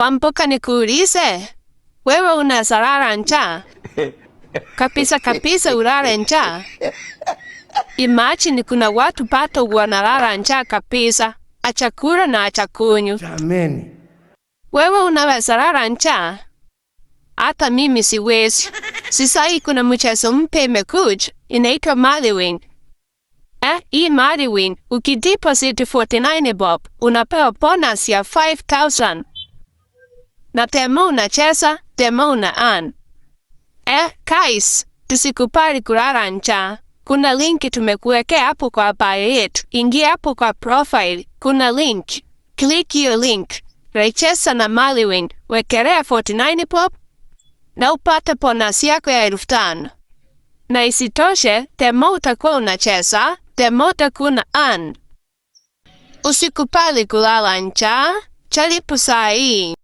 Wamboka, nikuulize, wewe unaweza lala njaa? Kabisa kabisa ulale njaa? Imagine kuna watu bado wanalala njaa kabisa, achakula na achakunywa. Jameni. Wewe unaweza lala njaa? Hata mimi siwezi. Sasa hii kuna mchezo mpya imekuja, inaitwa Maliwin. Eh, hii Maliwin, ukideposit 49 bob, unapewa bonus ya 5000. Na the more unacheza, the more una earn. Eh, guys, tusikubali kulala njaa. Kuna link tumekuwekea hapo kwa bio yetu. Ingia hapo kwa profile, kuna link. Click hiyo link. Register na Maliwin, wekelea 49 bob na upate bonus yako ya 5,000. Na isitoshe, the more utakuwa unacheza, the more utakuwa una earn. Usikubali kulala njaa, jaribu saa hii.